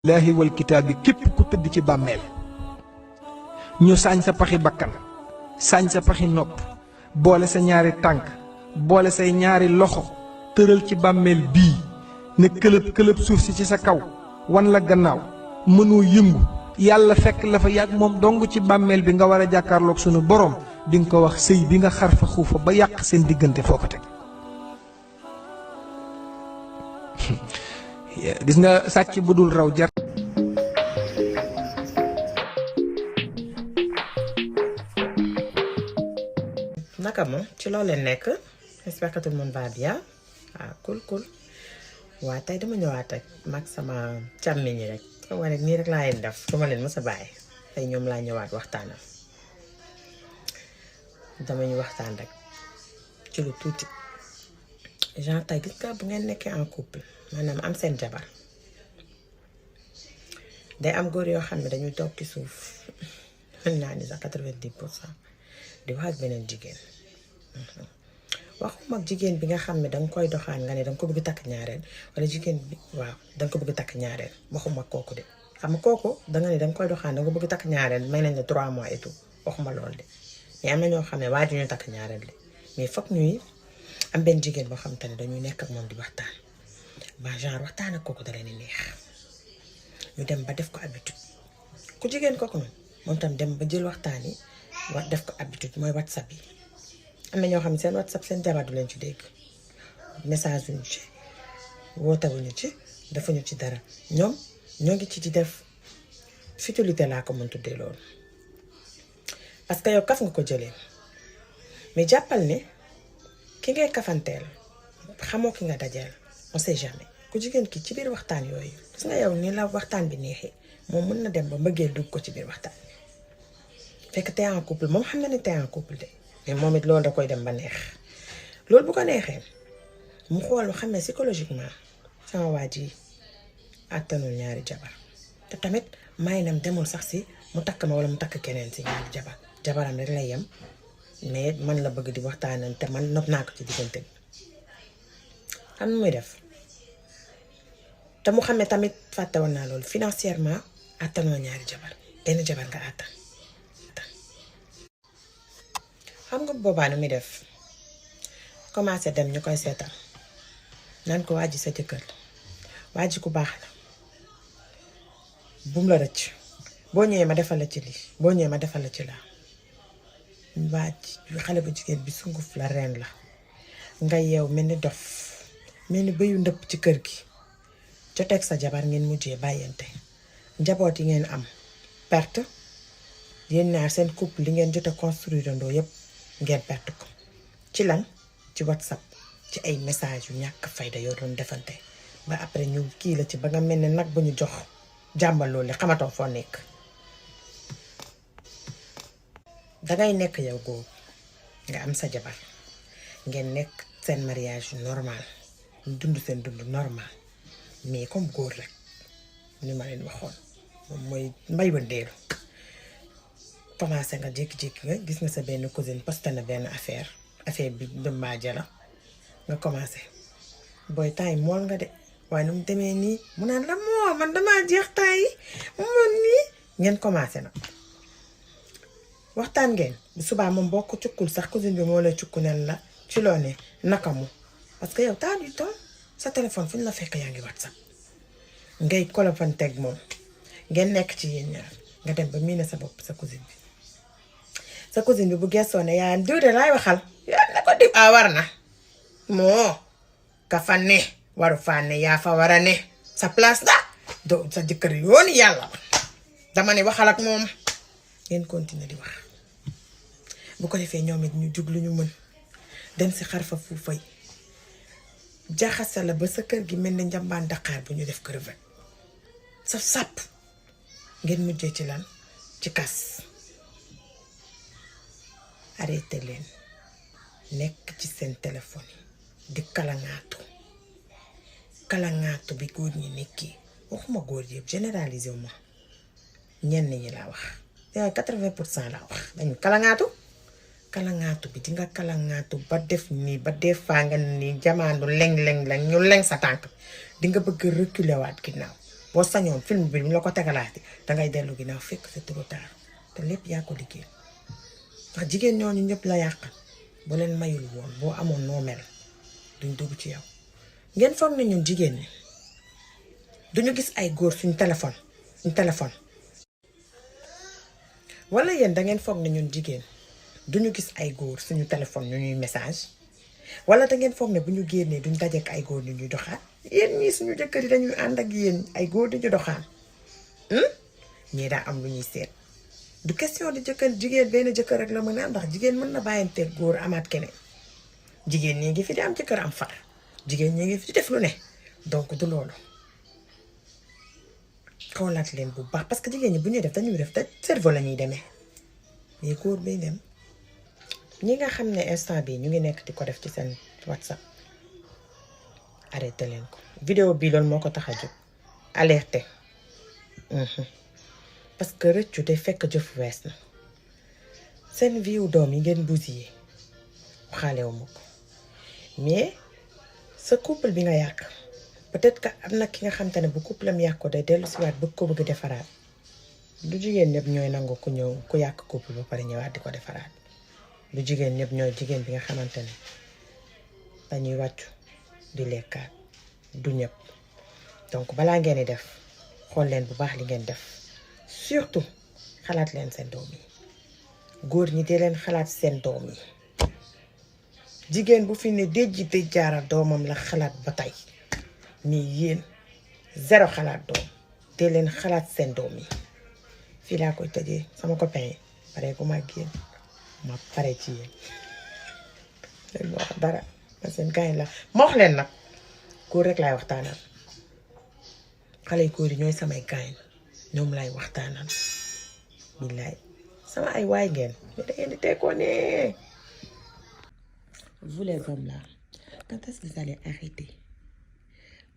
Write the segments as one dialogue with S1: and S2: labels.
S1: laahi wal kitaabi képp ku tëdd ci bàmmeel ñu saañ sa paxi bakkan saañ sa paxi nopp boole sa ñaari tànk boole say ñaari loxo tëral ci bàmmeel bii ne këlëb këlëb suuf si ci sa kaw wan la gannaaw mënoo yëngu yàlla fekk la fa yàgg moom dong ci bàmmeel bi nga war a jàkkaarloog sunu borom di nga ko wax sëy bi nga xar fa xuufa ba yàq seen diggante foo ko teg gis nga sàcc bu dul raw jar
S2: naka moom ci loolu leen nekk j'espère que tout le monde va bien cool waa tey dama ñëwaat ak mag sama càmmiñ ñi rek xam nga rek nii rek laa leen def su ma leen mës a bàyyi tey ñoom laa ñëwaat waxtaanal dama ñu waxtaan rek ci lu tuuti genre tey gis nga bu ngeen nekkee en couple maanaam am seen jabar day am góor yoo xam ne dañuy toog ci suuf mën naa ni sax 90% di wax ak beneen jigéen waxuma ak jigéen bi nga xam ne danga koy doxaan nga ne danga ko bëgg takk ñaareel wala jigéen bi waaw danga ko bëgg takk ñaareel waxuma kooku de xam nga kooku danga ne danga koy doxaan danga ko bëgg takk ñaareel may nañ la 3 mois et tout waxuma lool de mais am na ñoo xam ne waaju ñu takk ñaareel de mais foog ñuy am benn jigéen boo xam te ne dañuy nekk ak moom di waxtaan ba genre waxtaan ak kooku da leen di neex ñu dem ba def ko habitude ku jigéen kooku noonu moom tam dem ba jël waxtaan yi def ko habitude mooy whatsapp yi am na ñoo xam ne seen whatsapp seen jabar du leen ci dégg message wuñu ci wootewuñu ci defuñu ci dara ñoom ñoo ngi ci di def futilité laa ko mën tuddee loolu parce que yow kaf nga ko jëlee mais jàppal ne ki ngay kafanteel xamoo ki nga dajeel on sait jamais ku jigéen ki ci biir waxtaan yooyu gis nga yow ni la waxtaan bi neexee moom mën na dem ba mbëggeel dugg ko ci biir waxtaan fekk t'es en couple moom xam na ne t'es en couple de mais moom it loolu da koy dem ba neex loolu bu ko neexee mu xool xam ne psychologiquement sama waa ji àttanul ñaari jabar te tamit may nam demul sax si mu takk ma wala mu takk keneen si ñaari jabaram rek lay yem mais man la bëgg di waxtaanal te man nopp naa ko ci diggante bi xam nu muy def te mu xam ne tamit fàtte woon naa loolu financièrement àttanoo ñaari jabar benn jabar nga àttan xam nga boobaa nu muy def commencé dem ñu koy seetal naan ko waa ji sa jëkkër la waa ji ku baax la bum la rëcc boo ñëwee ma defal la ci lii boo ñëwee ma defal la ci laa waa ji xale bu jigéen bi sunguf la reen la nga yeew mel ni dof mel ni bëyu ndëpp ci kër gi joteeg sa jabar ngeen mujjee bàyyante njaboot yi ngeen am perte yéen ñaar seen couple li ngeen jot a construire ndoo yépp ngeen perte ko ci lan ci whatsapp ci ay message yu ñàkk fayda yoo doon defante ba après ñu kii la ci ba nga mel ne nag bu ñu jox jàmbal loolu xamatoo foo nekk dangay nekk yow góor nga am sa jabar ngeen nekk seen mariage normal dund seen dund normal mais comme góor rek ni ma leen waxoon moom mooy mbay ba ndeelu commencé nga jékki-jékki nga gis nga sa benn cousine posté na benn affaire bi dëmbaaje la nga commencé booy temps yi mool nga de waaye nu mu demee nii mu naan la moo man damaa jeex temps yi moom nii ngeen commencé na waxtaan ngeen bu subaa moom boo ko cukkul sax cousine bi moo lay cukku neen la ci loo ne naka mu parce que yow t'as du temps sa téléphone fu ñu la fekk yaa ngi whatsapp ngay kolofanteeg moom ngeen nekk ci yéen ñaar nga dem ba miine sa bopp sa cousine bi bu gëstoo ne yaa diw de laay waxal yaa ne ko diw war na moo ka fa ne waru fa ne yaa fa war a ne sa place la do sa jëkkër yooni yàlla dama ne waxal ak moom ngeen continuer di wax bu ko defee ñoom it ñu jug lu ñu mën dem si xarfa fuufay jaxase la ba sa kër gi mel ni njambaan Dakar bu ñu def kër rek sa sàpp ngeen mujjee ci lan ci kas arrêté leen nekk ci seen téléphone yi di kalangaatu bi góor ñi nekkee waxuma góor yëpp généralisé wu ma ñenn ñi laa wax yow 80% laa wax dañu kalangaatu bi di nga kalangaatu ba def nii ba def faa nga nii jamaandu leng ñu leng sa tànk di nga bëgg reculer waat ginnaaw boo sañoon film bi ñu la ko tegalaate dangay dellu ginnaaw fekk c'est trop tard te lépp yaa ko liggéey ndax jigéen ñooñu ñëpp la yàqal boo leen mayul woon boo amoon noo mel duñ dugg ci yow. ngeen foog ne ñun jigéen ñi duñu gis ay góor suñu téléphone wala yéen da ngeen foog ne ñun jigéen duñu gis ay góor suñu téléphone ñu ñuy message wala da ngeen foog ne bu ñu génnee duñ dajeek ay góor ñu ñuy doxaan yéen ñii suñu jëkkër yi dañuy ànd ak yéen ay góor di ñu doxaan ñii daa am lu ñuy seet du question di jigéen benn jëkkër rek la mën a am ndax jigéen mën na bàyyanteeg góor amaat keneen jigéen ñi ngi fi di am jëkkër am far jigéen ñi ngi fi di def lu ne donc du loolu xoolaat leen bu baax parce que jigéen ñi bu ñuy def dañuy def te cerveau la ñuy demee mais góor bay dem ñi nga xam ne instant bi ñu ngi nekk di ko def ci seen WhatsApp arrêté leen ko vidéo bii loolu moo ko tax a jóg alerté parce que rëccu day fekk jëf wees na seen viwu doom yi ngeen bousillé waxaalewu ma ko mais sa couple bi nga yàq peut-être que am na ki nga xam te ne bu couple am yàq ko day dellu si waat bëgg ko bëgg defaraat du jigéen ñëpp ñooy nangu ku ñëw ku yàq couple ba pare ñëwaat di ko defaraat du jigéen ñëpp ñooy jigéen bi nga xamante ne dañuy wàccu di lekkaat du ñëpp donc balaa ngeen di def xool leen bu baax li ngeen def surtout xalaat leen seen doom yi góor ñi dee leen xalaat seen doom yi jigéen bu fi ne déjji déj jaara doomam la xalaat ba tey mais yéen zéro xalaat doom dee leen xalaat seen doom yi fii laa koy tëjee sama copain yi pare ku ma génn ma pare ci yéen leen ma wax dara ma seen gaañ la ma wax leen nag góor rek laay waxtaanal xale yu góor yi ñooy samay gaañ ñoom laay waxtaanal billaay sama ay waay ngeen mais da ngeen di teekoo ne. Vous les hommes là, quand est-ce que vous allez arrêter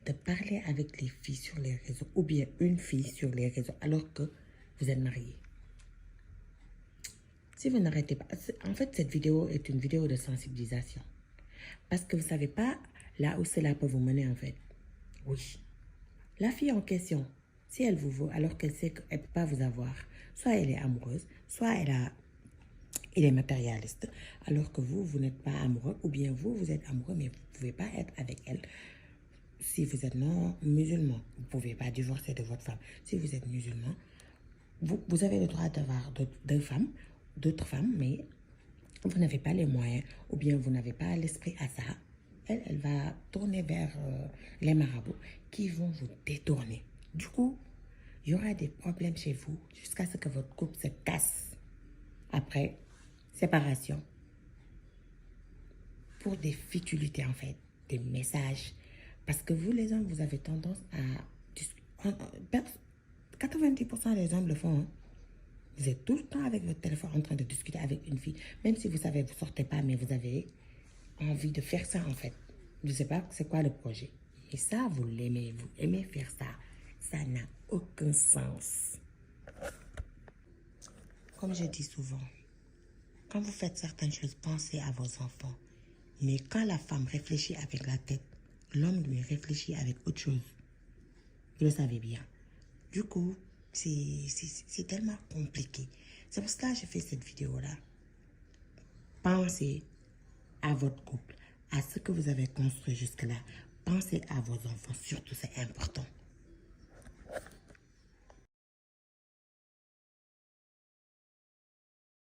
S2: de parler avec les filles sur les réseaux ou bien une fille sur les réseaux alors que vous êtes mariés? Si vous n'arrêtez pas, en fait cette vidéo est une vidéo de sensibilisation parce que vous savez pas là où cela peut vous mener en fait. Oui, la fille en question, si elle vous veut alors qu'elle sait qu'elle ne peut pas vous avoir, soit elle est amoureuse, soit il est matérialiste, alors que vous n'êtes pas amoureux, ou bien vous êtes amoureux, mais vous ne pouvez pas être avec elle. Si vous êtes non musulman, vous ne pouvez pas divorcer de votre femme. Si vous êtes musulman, vous avez le droit d'avoir d'autres femmes, mais vous n'avez pas les moyens, ou bien vous n'avez pas l'esprit à ça. Elle va tourner vers les marabouts qui vont vous détourner. Du coup, il y aura des problèmes chez vous jusqu'à ce que votre couple se casse. Après, séparation. Pour des futilités en fait, des messages. Parce que vous les hommes, vous avez tendance à... 90% des hommes le font. Hein. Vous êtes tout le temps avec votre téléphone en train de discuter avec une fille. Même si vous savez, vous ne sortez pas, mais vous avez envie de faire ça en fait. Je ne sais pas c'est quoi le projet. Et ça, vous l'aimez. Vous aimez faire ça. Ça n'a aucun sens. Comme je dis souvent, quand vous faites certaines choses, pensez à vos enfants. Mais quand la femme réfléchit avec la tête, l'homme lui réfléchit avec autre chose. Vous le savez bien. Du coup, c'est tellement compliqué. C'est pour cela que j'ai fait cette vidéo-là. Pensez à votre couple, à ce que vous avez construit jusque-là. Pensez à vos enfants, surtout c'est important.